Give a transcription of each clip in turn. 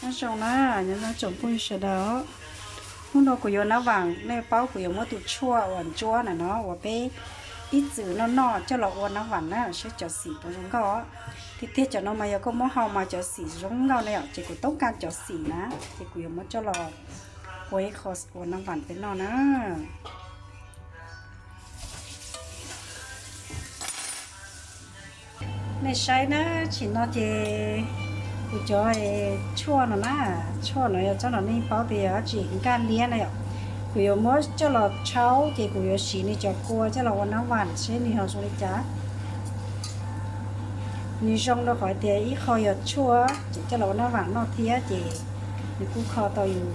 Nyob zoo na, nyob zoo tsoom phooj ywg sawv daws. Hnub no kuv yuav nab vam, nej paub kuv yuav muab tus tshuaj uas ntsuab na no uas peb ib txwm noj noj coj los ua nab vam na, saib cov xim puas zoo nkauj. Tiag tiag cov no mas yog koj muab hau mas cov xim zoo nkauj na yom, ces kuv toob kas cov xim na, ces kuv yuav muab coj los ua ib qho ua nab vam peb noj na. Nej saib na, tsim no ces kuv cov tshuaj no na, tshuaj no yog tsob no nej paub tias yog dab tsi, nkaj liab na yom. Kuv yuav muab coj los tshaub ces kuv yuav siv nws cov kua coj los ua nab vam seb nws ho zoo li cas. Nws zoo rau qhov tias ib qho yog tshuaj ces coj los ua nab vam noj thiab ces nws kuj kho tau yus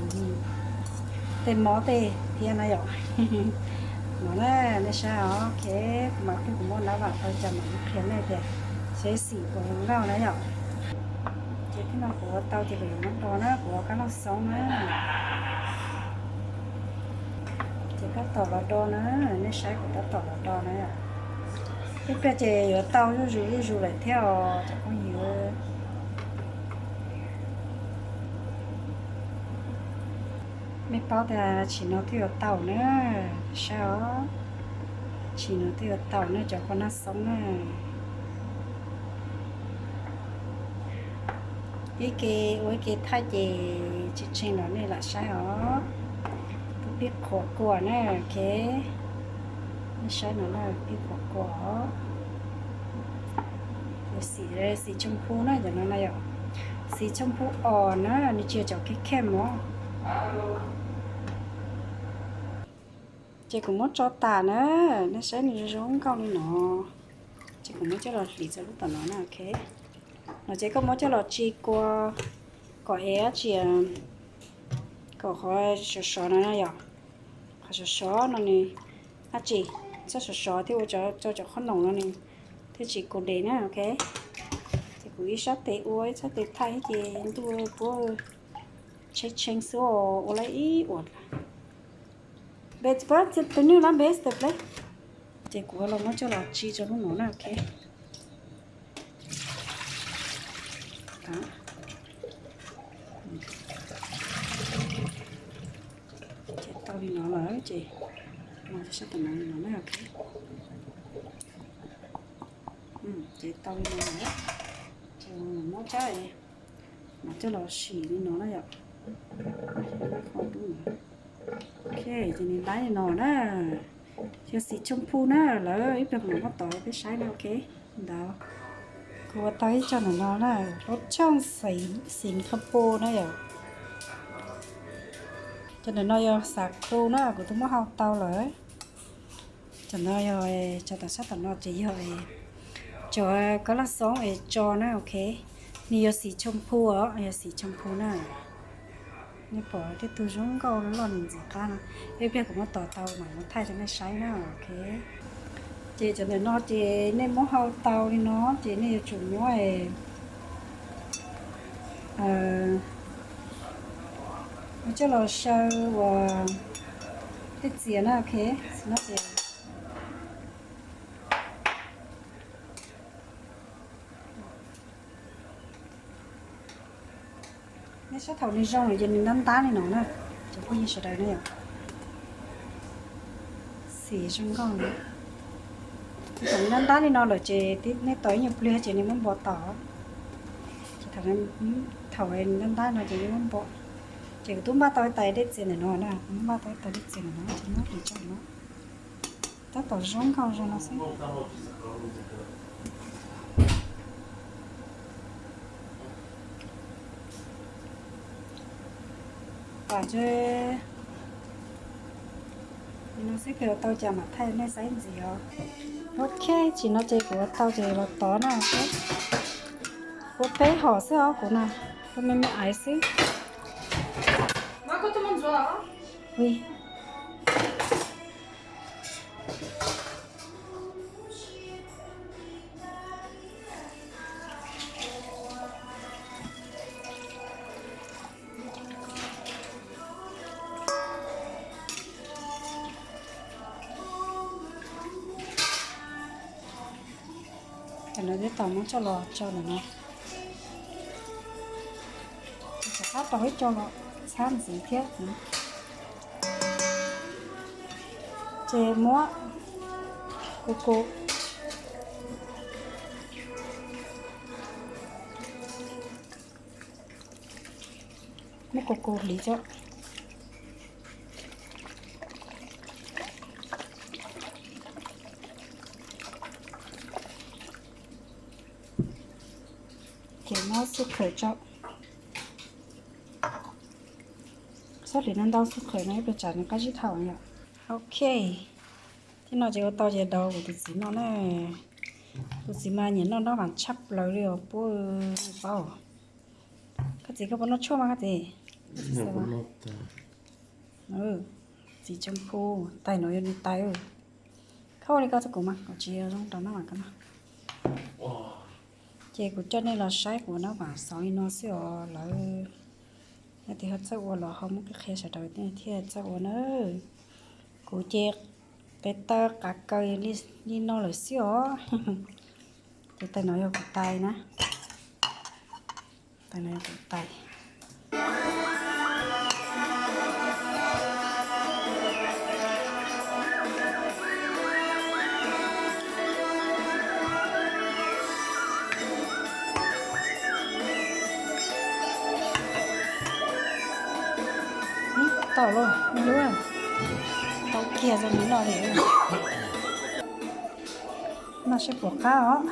tej mob tej thiab na yom. No na, nej saib os, ok, kuv mam pheej kuv muab nab vam tau cas mam li qhia nej tias seb xim puas zoo nkauj na yom. Ces tib no kuv ua tau ces kuv yuav muab do na, kuv ua kab noj xoob na. Ces tab tom los do na, nej saib kuv tab tom los do na yom. Ib pliag ces yuav tau zuj zus zuj zus lawm thiab os cov phooj ywg. Nej paub tias tsim no twb yuav tau na, saib os. Tsim no twb yuav tau na cov kua noj xoob na. Ib ke ua ib ke thaij ces tshee tshee los nej lam saib os. Twb pib qhuav kua na, ok. Nej saib no na, pib qhuav kua os. Xim, xim tshooj phu na, cov no na yom. Xim tshooj phu os na, nws tsis yog cov khem khem os. Ces kuv muab tso tas na, nej saib nws zoo zoo nkauj li no. Ces kuv muab coj los hliv txog lub tom no na, ok. No ces koj muab coj los tsi kua kom es dab tsi, kom qhov sov sov no yom. Qhov sov sov no nws dab tsi, txhob sov sov thiab ua rau cov qhob noom no nws thiaj tsis kua des na, ok. Ces kuv ib sab tes ua ib sab tes thaij ces ntuj puab tshee tshee xwb os, ua lawm ib uas. Npe tsis paub tus nwj lab npe tsis paub. Ces kuv los muab coj los tsi rau lub no na, ok. Ces tau li no lawm ces no sab tom no li no na, ok. Ces tau li no lawm, ces muab tsab, mam coj los sim li no na yom. Ok, ces nws laib li no na. Yog xim tshooj phu na, lawv ib pliag kuv mam muab tov peb saib na, ok. Ntawd kuv ua tau ib co ntawm no na, lub tshooj xim Singapore na yom. Cov ntawm no yog xav klu na, kuv twb muab hau tau lawm. Cov no yog, cov tom sab tom no ces yog cov kab laj xoob es tso na, ok. Nws yog xim tshooj phu os, yog xim tshooj phu na. Nej pom tej tug zoo nkauj loj nws ntxim qab no. Ib pliag kuv muab tos tau mam muab thaij rau nej saib na, ok. Ces cov ntawm no ces nej muab hau tau li no ces nej yuav tsum muab, muab coj los saw ua tej txias na, ok. Xi no ces nej saib thaum nws zoo lawm ces nws ntab ntab li no na, cov phooj ywg sawv daws na yom. Xim zoo nkauj na. Thaum nws ntab ntab li no lawm ces nej tos ib nyuag pliag ces nws muab npo tod. Ces thaum nws ntab ntab no ces nws muab npo. Ces kuv twb npaj tau ib tais dej txias ntawm no na, kuv npaj tau ib tais dej txias ntawm no ces nyob ris tso no. Tab tom zoo nkauj zoo no xwb. Tam no xwb, kuv ua tau cas mam thaij nej saib ntxiv os. Ok, tsim no ces kuv ua tau ces los tov na. Ua peb hom xwb os kuv na, ua me me aiv xwb. Cov no tab tom muab coj los tso ntawm no. Rov qab rau ib co los txhab ntxiv thiab. Ces muab kuv kuv, muab kuv kuv hliv tso. Ces muab xub khawm tso. Txhob hliv ntau ntau xub khawm no ib pliag tsam nws qab zib dhau yom. Ok, thiab no ces ua tau ces daus kuv tus txiv noj na. Tus txiv mas nyiam noj nab vam tshaj plaws li os puab paub. Koj txiv koj puas noj tshuaj mas koj txiv? Txiv tsoo phu, tais no yog nws tais. Koj ua li koj txog kuv mas kuv tsis zoo rau nab vam koj noj. Ces kuv coj nej los saib kuv nab vam xauv li no xwb os lawv. Yog tias ho txawj ua los ho muab qhia sawv daws thiaj txawj ua na. Kuv ces tes taw qav kaws li no lawm xwb os. Ces tais no yog kuv tais na. Tais no yog kuv tais. Tau lauj, tau kiag zoo li no li. Noj seb puas qab os.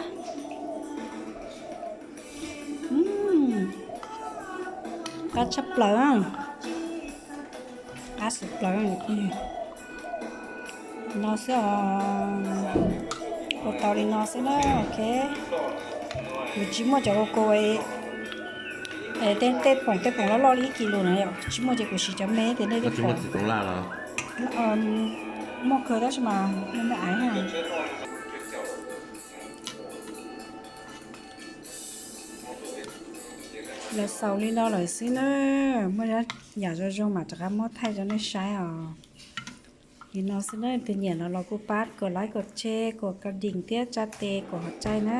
Qab tshaj plaws, qab xwb plaws. No xwb os, ua tau li no xwb na. Ok, kuv tsis muaj cov ua ku, tej poom tej poom loj loj li ib kis lus na yom, tsis muaj ces kuv siv cov me ces nej tib poom. Muaj kawg tab sis mas me me aiv na. Los xaus li no lawm xwb na, muaj yam zoo zoo mam rov qab muab thaij rau nej saib os. Li no xwb na, tus nyiam no los kuj pab kom like, kom share, kom ka ding thiab tsa tes kom hov tsaij na.